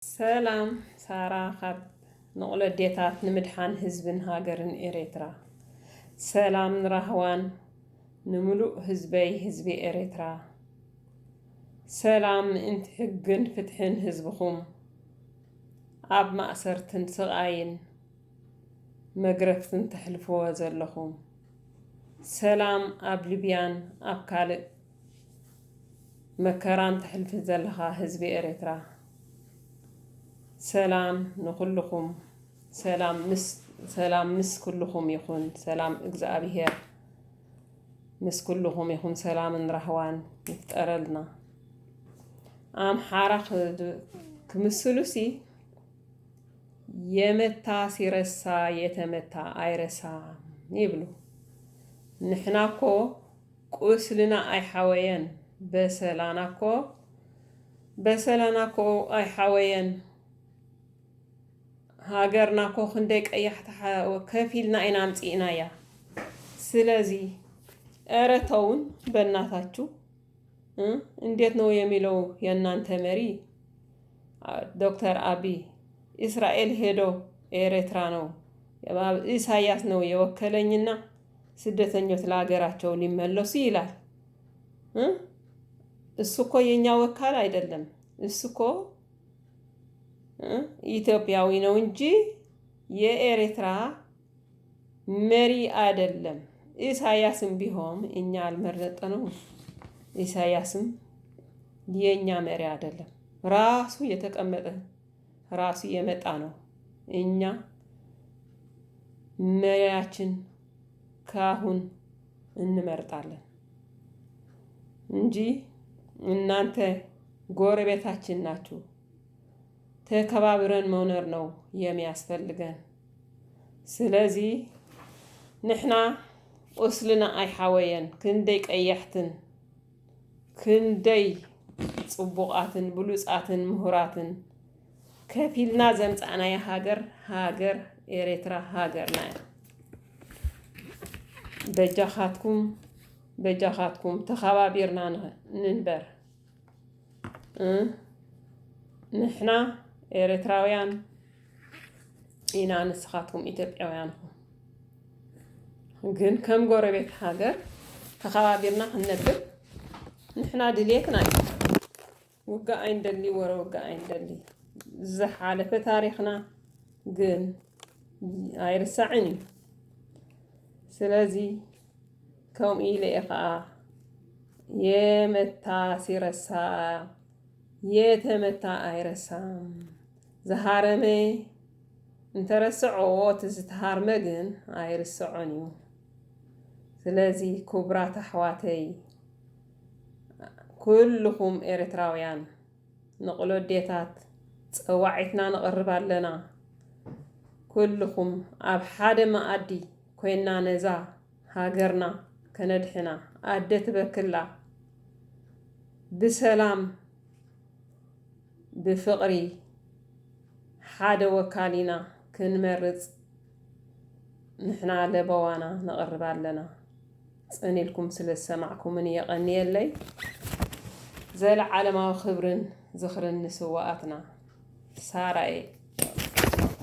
ሰላም ሳራ ካብ ንቕሎ ኣዴታት ንምድሓን ህዝብን ሃገርን ኤሬትራ። ሰላም ንራህዋን ንምሉእ ህዝበይ ህዝቢ ኤሬትራ። ሰላም ምእንቲ ሕግን ፍትሕን ህዝብኹም ኣብ ማእሰርትን ስቓይን መግረፍትን ተሕልፍዎ ዘለኹም። ሰላም ኣብ ሊብያን ኣብ ካልእ መከራን ተሕልፊ ዘለኻ ህዝቢ ኤሬትራ። ሰላም ንኹልኹም። ሰላም ምስ፣ ሰላም ምስ ኩልኹም ይኹን። ሰላም እግዚኣብሔር ምስ ኩልኹም ይኹን። ሰላምን ራህዋን ይፍጠረልና። ኣምሓራ ክ-፣ ክምስሉሲ የመታ ሲረሳ የተመታ ኣይረሳም ይብሉ። ንሕና እኮ ቁስልና ኣይሓወየን፣ በሰላና እኮ፣ በሰላና እኮ ኣይሓወየን። ሃገርና እኮ ክንደይ ቀያሕቲ ሓ-፣ ከፊልና ኢና ኣምጺእናያ። ስለዚ፣ ኧረ ተውን በእናታችሁ። እ? እንዴት ነው የሚለው የእናንተ መሪ? አ፣ ዶክተር አብይ፣ እስራኤል ሄዶ ኤርትራ ነው፣ ኢሳያስ ነው የወከለኝና ስደተኞች ለሀገራቸው ሊመለሱ ይላል። እ? እሱ እኮ የኛ ወካል አይደለም። እሱ እኮ፣ እ? ኢትዮጵያዊ ነው እንጂ የኤርትራ መሪ አይደለም። ኢሳያስም ቢሆን እኛ አልመረጥነውም። ኢሳያስም የኛ መሪ አይደለም። ራሱ የተቀመጠ፣ ራሱ የመጣ ነው። እኛ መሪያችን ካሁን እንመርጣለን እንጂ እናንተ ጎረቤታችን ናችሁ። ተከባብረን መኖር ነው የሚያስፈልገን። ስለዚ ንሕና ቁስልና ኣይሓወየን፣ ክንደይ ቀያሕትን፣ ክንደይ ጽቡቓትን፣ ብሉጻትን፣ ምሁራትን ከፊልና ዘምጻእናያ ሃገር፣ ሃገር ኤርትራ ሃገርና እያ። በጃኻትኩም፣ በጃኻትኩም ተኸባቢርና ን-፣ ንንበር። እ? ንሕና ኤርትራውያን ኢና፣ ንስኻትኩም ኢትዮጵያውያን ኢኹም። ግን ከም ጎረቤት ሃገር ተኸባቢርና ክንነብር ንሕና ድልየትና እዩ። ውግእ ኣይንደሊ፣ ወረ ውግእ ኣይንደሊ። ዝሓለፈ ታሪኽና ግን ኣይርሳዕን እዩ። ስለዚ ከምኡ ኢለ እየ ኸዓ የመታ ሲረሳ የተመታ ኣይረሳም። ዝሃረመ እንተረስዖ እቲ ዝተሃርመ ግን ኣይርስዖን እዩ። ስለዚ ክቡራት ኣሕዋተይ፣ ኩልኹም ኤርትራውያን ንቕሎ ኣዴታት ጸዋዒትና ነቕርብ ኣለና። ኩልኹም ኣብ ሓደ መኣዲ ኮይና ነዛ ሃገርና ከነድሕና፣ ኣደ ትበክላ፣ ብሰላም ብፍቕሪ ሓደ ወካል ኢና ክንመርጽ ንሕና ለበዋና ነቕርብ ኣለና። ጽን ኢልኩም ስለ ዝሰማዕኩምኒ የቐንየለይ። ዘለዓለማዊ ክብርን ዝኽርን ንስዋኣትና። ሳራኤል።